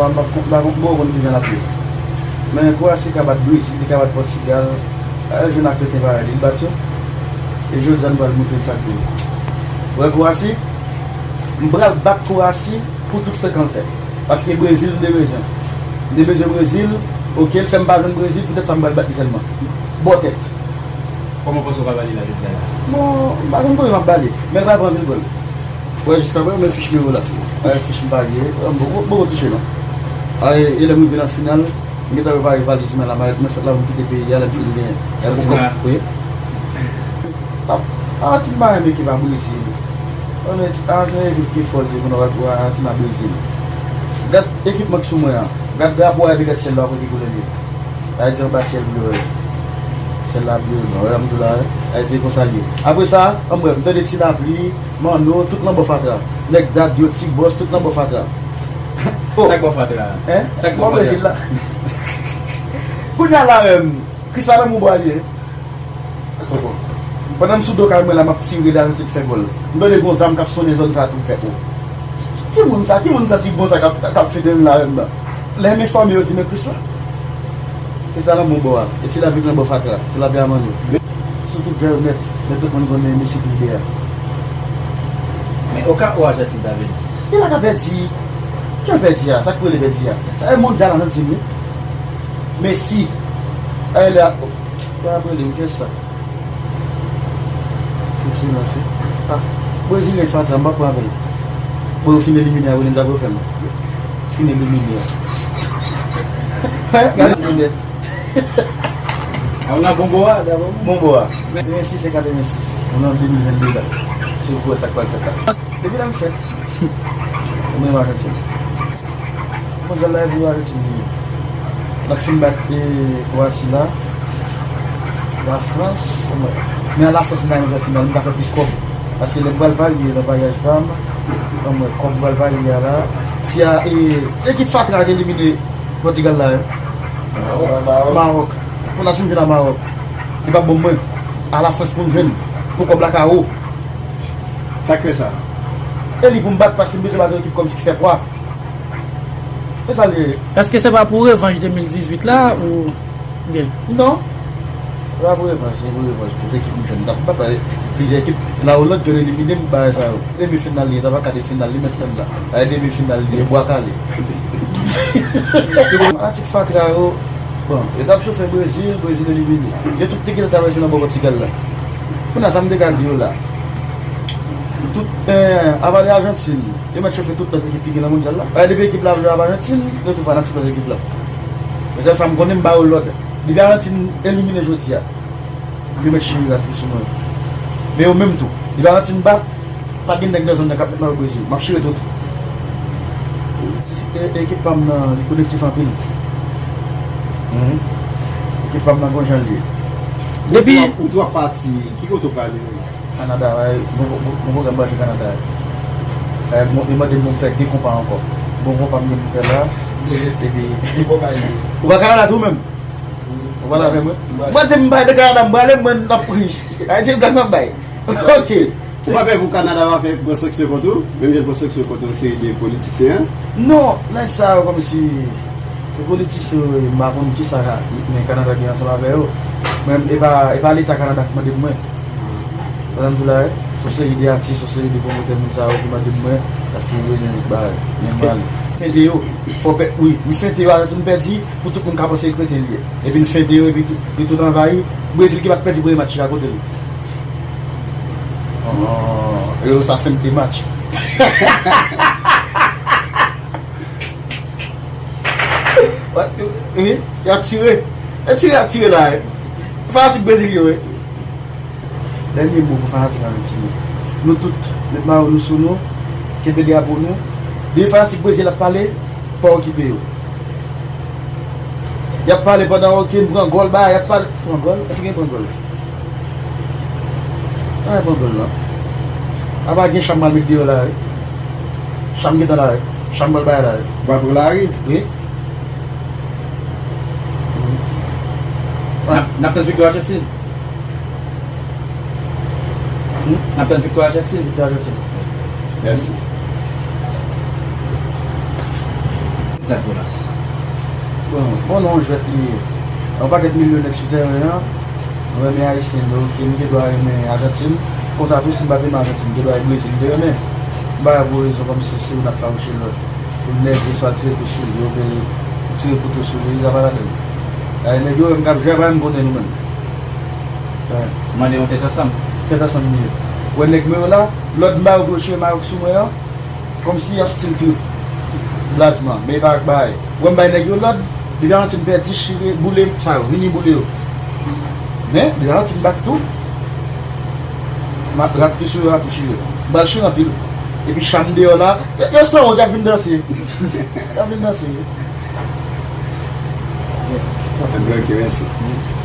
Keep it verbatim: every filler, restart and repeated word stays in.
M p ap konn, m pa konn, m poko konn kijan l ap ye. Men Croatie ka bat Brezil, li ka bat Pòtigal. Al jwenn ak kreten parèy li, li bat yo. E jodi a, nou pral montre l sa k dwe. Ou wè Croatie? M pral bat Croatie pou tout fake an l fè. Paske Brezil, m te bezwen. M te bezwen Brezil, oke, l fè m pa jwenn Brezil, poutèt sa m pral bat li sèlman. Bò tèt. Kòman w panse w ka ba li la jodi a la? Bon, m pa konn konbyen m ap ba li, men l pral pran anpil gòl. Wè, jiskaprezan, men fich mwen yo la. Wè, fich m pa gen, m poko, poko touche non. A, e, e lè m rive nan final, m gentan prepare valiz mwen, lamalèt mwen fèt la pou m kite peyi a, lè m fin gen, lè m poko, wi. A, Ajantin pa menm ekip a Brezil. Ajantin, Ajantin ekip ki fò li ye, moun ap wè Ajantin a Brezil. Gad ekipman k sou mwen an. Gad drapo a epi gad syèl la, w ap wè ki koulè l ye. Ayiti anba syèl blo. Syèl la blo, non, wè, m di w la, wè. Ayiti e konsa l ye. Apre sa, ann wè, m tande ti lapli, manno, tout nan bò fatra. Nèg dad yo, ti bòs, tout nan bò fatra. Oh. Sa k bò fatra? Hein? Sa k bò fatra? Bò Brezil la. Kounye a la menm, Krisla nan mou bò a li ye. Koko. Pandan m sou do kay mwen la, m ap tire la, nou tout fè gòl. M tande gon zam k ap sonnen zòn sa a tou, m fè, o. Ki, ki, ki moun sa? Ki moun sa ti bon sa k ap, k ap fete menm la menm nan? Lè m enfòme yo di men Krisla. Krisla nan bon bò a. E ti lapli k nan bò fatra. Ti lapli a manno. Sou tout jwè yo nèt. Men tout moun konnen Messi pi byen a. Men oka o Ajantin ta pèdi. Li pa ka pèdi. Ki pèdi a? Sa k rele pèdi a? Sa e mondyal Ajantin wi. Messi. Aye lè a. Yo ap rele m, kiyès sa? Sou silans wi. Ah, Brezilyen fatra, m pa pran avè l. Bon, yo fin elimine a, rele m sa pou yo fè m. Fin elimine a. Gade mwen nèt. A, ou nan bon bò a, dabò? Bon bò a. Katrevensis e katrevensis. Nou nan de mil vennde la. Si w vwè sa k pral fèt la. Depi lè m fèt. Mwen Ajantin. Mondyal la e pou Ajantin li ye. N ap fin bat, e, Krwasi la. Lafrans, mwen. Men a Lafrans, m ta renmen fè final, m ta fè plis kòb. Paske lè m pral Pari, nan paryaj pa m, mwen, kòb m pral Pari a la. Si a, e, se ekip fatra ki elimine Pòtigal la, wi. Mawòk. Mawòk. Pou la, si m vin a Mawòk, li p ap ban mwen. A Lafrans pou m jwenn. Pou kòb la ka wo. Sa k fè sa? E li pou m bat, paske m bezwen bat yon ekip kòmsi ki fè pwa. Se sa l ye. Èske se pa pou revanj de mil dizuit la, oubyen? Non. Se pa pou revanj, se pou revanj. Tout ekip m jwenn, m t ap bat, plizyè ekip, la ou lòt, yo elimine m, bagay sa yo. Demi final li ye, sa pa ka de final, li mèt tann la. Ay, demi final li ye, bwa kale. Fanatik fatra yo, bon, yo t ap chofe Brezil, Brezil elimine. Yo tout te gentan travèse nan bò Pòtigal la. Kounye a, sa m te ka di yo la. Tout, eh, apa de Ajantin. Yo mèt chofe tout lòt ekip ki gen nan mondyal la. Paske depi ekip la ap jwe ap Ajantin, yo tou fanatik lòt ekip la. Men sèl sa m konnen, m ba yo lòd. Depi Ajantin elimine jodi a, yo mèt chire ratri sou mwen. Men yo menm tou. Depi Ajantin bat, pa gen nèg nan zòn nan k ap mèt mayo Brezil. M ap chire tout. E, ekip pa m nan, li kolektif anpil. Mhm. Ekip pa m nan gon jan l ye. Depi ou tou ap pati, ki kote w prale menm? Kanada, wi, bon, bon, bon pwogram m pral fè Kanada. Wi, bon, yo mande m pou m fè de konpa ankò. Bon konpa m gen pou m fè la. Epi, ou pa Kanada tou menm? Ou pale avè mwen? Mwen di m bay de Kanada, m prale, mwen n ap ri. Ayiti blag m ap bay. Ok. Ou pa pè pou Kanada pa fè pran sanksyon kont ou? Menm jan l pran sanksyon kont yon seri de politisyen an? Non, nèg sa yo kòmsi se politisyen yo ye, m pa konn kisa men Kanada gen ansanm avè yo. Men e pa, e pa Leta Kanada ki mande pou mwen. Pandan m tou la, wi, se yon seri de atis, se yon seri de pwomotè, moun sa yo ki mande pou mwen, paske yo bezwen bay, men m prale. Fente yo, fò pè, wi, m fente yo, Ajantin pèdi, pou tout moun ka panse e kreten l ye. Epi n fente yo, epi tout, yo tout anvayi. Brezil ki pa t pèdi premye match la, kote l? Oh, yo sa fente match. Wi, y ap tire. E tire, y ap tire la, wi. Fanatik Brezil yo, wi. Dènye mo pou fanatik Ajantin yo. Nou tout, met mayo nou sou nou, kenbe drapo nou. Depi fanatik Brezil ap pale, pa okipe yo. Y ap pale pandan okenn pran gòl, ba, y ap pale. Pran gòl? Èske gen pran gòl? Pa gen pran gòl, non. Apa gen Cham pral met deyò la, wi. Cham gentan la, wi. Cham pral bay la, wi. Ou pral pran lari? Wi. N ap, n ap tann viktwa Ajantin. Hmm? N ap tann viktwa Ajantin. Viktwa Ajantin. Mèsi. Zak Jonas. Bon, bon non, jwèt li ye. Yon pakèt milyon nèg sou tèren an. Mwen renmen Ayisyen, donk m gen dwa renmen Ajantin. Konsa tou, si m pa t renmen Ajantin, m te dwa renmen Brezil, m te renmen. M pa wè pou rezon kòmsi se youn ap fawouche lòt. Pou l nève, swa tire kou sou li, oubyen tire kouto sou li, sa pa ladann. Ay, nèg yo menm k ap jwe, pa menm konnen nou menm. Mande yon tèt ansanm. Tèt ansanm li ye. Wè nèg mwen yo la, lòd m ba yo pou yo chire mayok sou mwen an, kòmsi y ap stil trip. Blazman, men pa ak bagay. Wè m bay nèg yo lòd, depi Ajantin pèdi, chire, boule sa yo, vini boule yo. Men, depi Ajantin bat tou, m ap rap ki sou yo a tou chire. M pral chire anpil. Epi cha m deyò la, yo, yo sanwont, y ap vin danse. Y ap vin danse. Ok, mèsi.